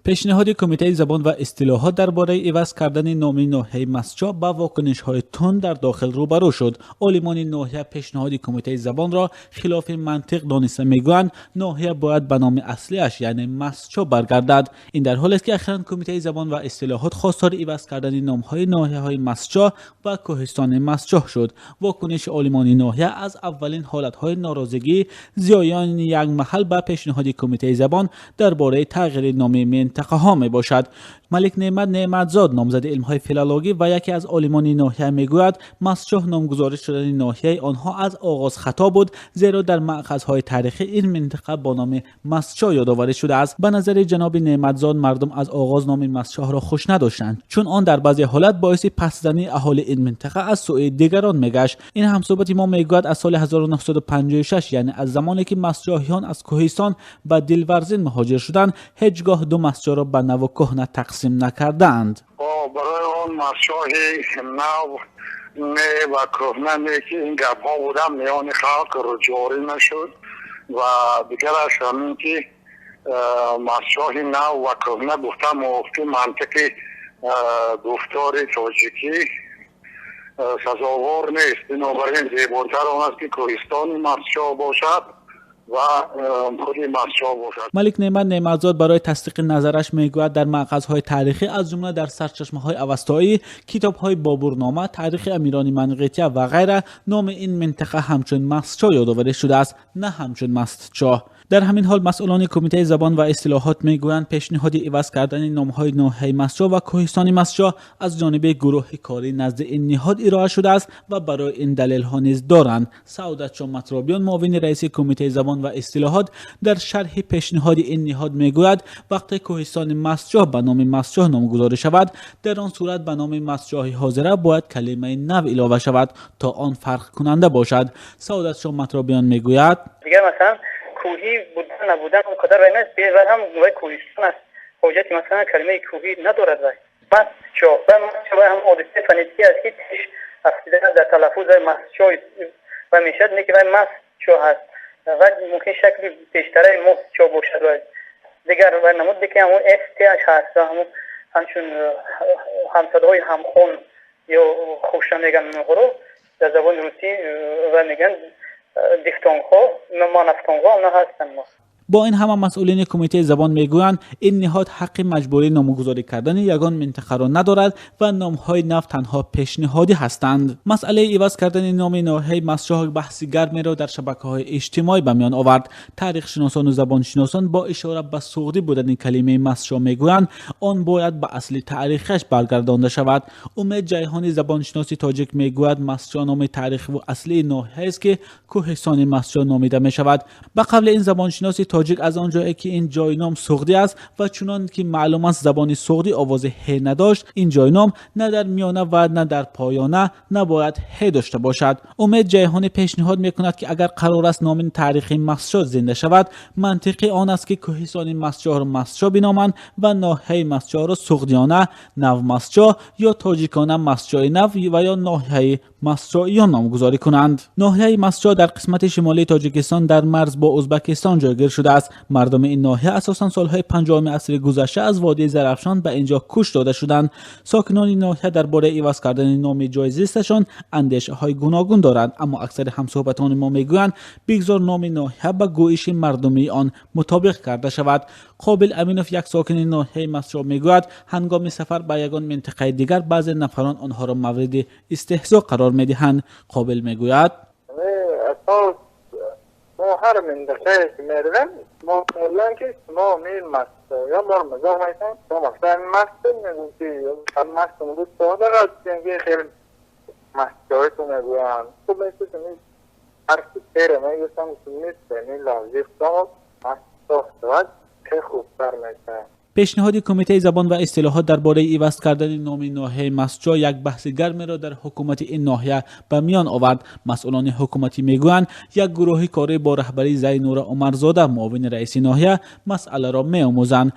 Пешниҳоди Кумитаи забон ва истилоҳот дар бораи иваз кардани номи ноҳияи Мастчоҳ ба вокунишҳои тунд дар дохил рӯбарӯ шуд. Олимони ноҳия пешниҳоди Кумитаи забонро хилофи мантиқ дониста, мегӯянд, ноҳия бояд ба номи аслиаш, яъне Мастчоҳ, баргардад. Ин дар ҳолест, ки ахиран Кумитаи забон ва истилоҳот хостори иваз кардани номҳои ноҳияҳои Мастчоҳ ва Кӯҳистони Мастчоҳ шуд. Вокуниши олимони ноҳия аз аввалин ҳолатҳои норозигии зиёиёни як маҳал ба пешниҳоди Кумитаи забон дар бораи тағйири номи минтақаҳо мебошад. Малик Неъмат Неъматзод, номзади илмҳои филологӣ ва яке аз олимони ноҳия, мегӯяд, Мастчоҳ номгузорӣ шудани ноҳияи онҳо аз оғоз хато буд, зеро дар маъхазҳои таърихӣ ин минтақа бо номи Мастчоҳ ёдоварӣ шудааст. Ба назари ҷаноби Неъматзод, мардум аз оғоз номи Мастчоҳро хуш надоштанд, чун он дар баъзе ҳолат боиси пастзании аҳолии ин минтақа аз сӯи дигарон мегашт. Ин ҳамсӯҳбати мо мегӯяд, аз соли 1956, яъне аз замоне ки мастчоҳиён аз Кӯҳистон ба Дилварзин муҳоҷир шуданд, ҳеҷ гоҳ ду Мастчоҳро ба наву кӯҳна тақсим накардаанд. Барои он Мастчоҳи нав не ва кӯҳна не, ки ин гапҳо будам, миёни халқ ҷорӣ нашуд. Ва дигараш ҳамин ки Мастчоҳи нав ва кӯҳна гуфта мувофиқи мантиқи гуфтори тоҷикӣ сазовор нест. Бинобар ин зеботар он аст, ки Кӯҳистони Мастчоҳ бошад ва худи Мастчоҳ бошад. Малик Неъмат Неъматзод барои тасдиқи назараш мегӯяд, дар маъхазҳои таърихӣ, аз ҷумла дар сарчашмаҳои авастоӣ, китобҳои Бобурнома, Таърихи амирони Манғития ва ғайра, номи ин минтақа ҳамчун Мастчоҳ ёдоварӣ шудааст, на ҳамчун Мастчоҳ. Дар ҳамин ҳол масъулони Кумитаи забон ва истилоҳот мегӯянд, пешниҳоди иваз кардани номҳои ноҳияи Мастчоҳ ва Кӯҳистони Мастчоҳ аз ҷониби гурӯҳи корӣ назди ин ниҳод ироа шудааст ва барои ин далелҳо низ доранд. Саодатшо Матробиён, муовини раиси Кумитаи забон ва истилоҳот, дар шарҳи пешниҳоди ин ниҳод мегӯяд, вақте Кӯҳистони Мастчоҳ ба номи Мастчоҳ номгузорӣ шавад, дар он сурат ба номи Мастчоҳи ҳозира бояд калимаи нав илова шавад, то он фарқкунанда бошад. Саодатшо Матробиён мегӯяд: Дигар, масалан, кӯҳӣ будан, набудан он қадар вай нест, вай ҳам вай кӯҳистон аст, ҳоҷати, масалан, калимаи кӯҳӣ надорад. Вай Мастчоҳ, вай Мастчоҳ, вай ҳам ҳодисаи фонетикӣ аст, ки теш афтида дар талаффуз, вай Мастчоҳ вай мешавад, не ки вай Мастчоҳ ҳаст. Вай мумкин шакли пештараи Мостчоҳ бошад, вай дигар вай намуд, лекин ҳамун ст ҳаст ва ҳамун ҳамчун ҳамсадоҳои ҳамхон ё хуша мегӯянд онҳоро дар забони русӣ ва мегӯянд дифтонгҳо, монофтонгҳо, онҳо ҳастанд. Бо ин ҳама масъулини Кумитаи забон мегӯянд, ин ниҳод ҳаққи маҷбурӣ номгузорӣ кардани ягон минтақаро надорад ва номҳои нав танҳо пешниҳодӣ ҳастанд. Масъалаи иваз кардани номи ноҳияи Мастчоҳ баҳси гармеро дар шабакаҳои иҷтимоӣ ба миён овард. Таърихшиносону забоншиносон бо ишора ба суғдӣ будани калимаи Мастчоҳ мегӯянд, он бояд ба асли таърихиаш баргардонда шавад. Умед Ҷайҳони, забоншиноси тоҷик, мегӯяд, Мастчоҳ номи таърихиву аслии ноҳияест, ки Кӯҳистони Мастчоҳ номида мешавад. Ба қавли ин забоншиноси тоҷик, аз он ҷое ки ин ҷойном суғдӣ аст ва чунон ки маълум аст, забони суғдӣ овози ҳе надошт, ин ҷойном на дар миёна ва на дар поёна набояд ҳе дошта бошад. Умед Ҷайҳонӣ пешниҳод мекунад, ки агар қарор аст номи таърихии Мастчоҳ зинда шавад, мантиқи он аст, ки Кӯҳистони Мастчоҳро Мастчоҳ биноманд ва ноҳияи Мастчоҳро суғдиёна Навмастчоҳ ё тоҷикона Мастчоҳи нав ва ё ноҳияи Мастчоиён номгузорӣ кунанд. Ноҳияи Мастчоҳ дар қисмати шимолии Тоҷикистон, дар марз бо Ӯзбекистон ҷойгир шудааст. Мардуми ин ноҳия асосан солҳои 50-уми асри гузашта аз водии Зарафшон ба ин ҷо кӯч дода шуданд. Сокинони ноҳия дар бораи иваз кардани номи ҷои зисташон андешаҳои гуногун доранд, аммо аксари ҳамсӯҳбатони мо мегӯянд, бигзор номи ноҳия ба гӯиши мардумии он мутобиқ карда шавад. Қобил Аминов, як сокини ноҳияи Мастчоҳ, мегӯяд, ҳангоми сафар ба ягон минтақаи дигар баъзе нафарон онҳоро мавриди истеҳзо қарор медиҳанд. Қобил мегӯяд: Мо ҳар минтақае ки меравем, мо мегӯянд, ки шумо мастё мор мазоқ мекунед, шумо масалан маст мегӯм, ки маст ки хеле мастёиту мегӯянд. Хуб мешуд, ҳарфи тера мегӯстам, нест, лаҳзаи худам маст шавад, хеле хубтар мешавад. Пешниҳоди Кумитаи забон ва истилоҳот дар бораи иваз кардани номи ноҳияи Мастчоҳ як баҳси гармеро дар ҳукумати ин ноҳия ба миён овард. Масъулони ҳукуматӣ мегӯянд, як гурӯҳи корӣ бо раҳбарии Зайнура Умарзода, муовини раиси ноҳия, масъаларо меомӯзанд.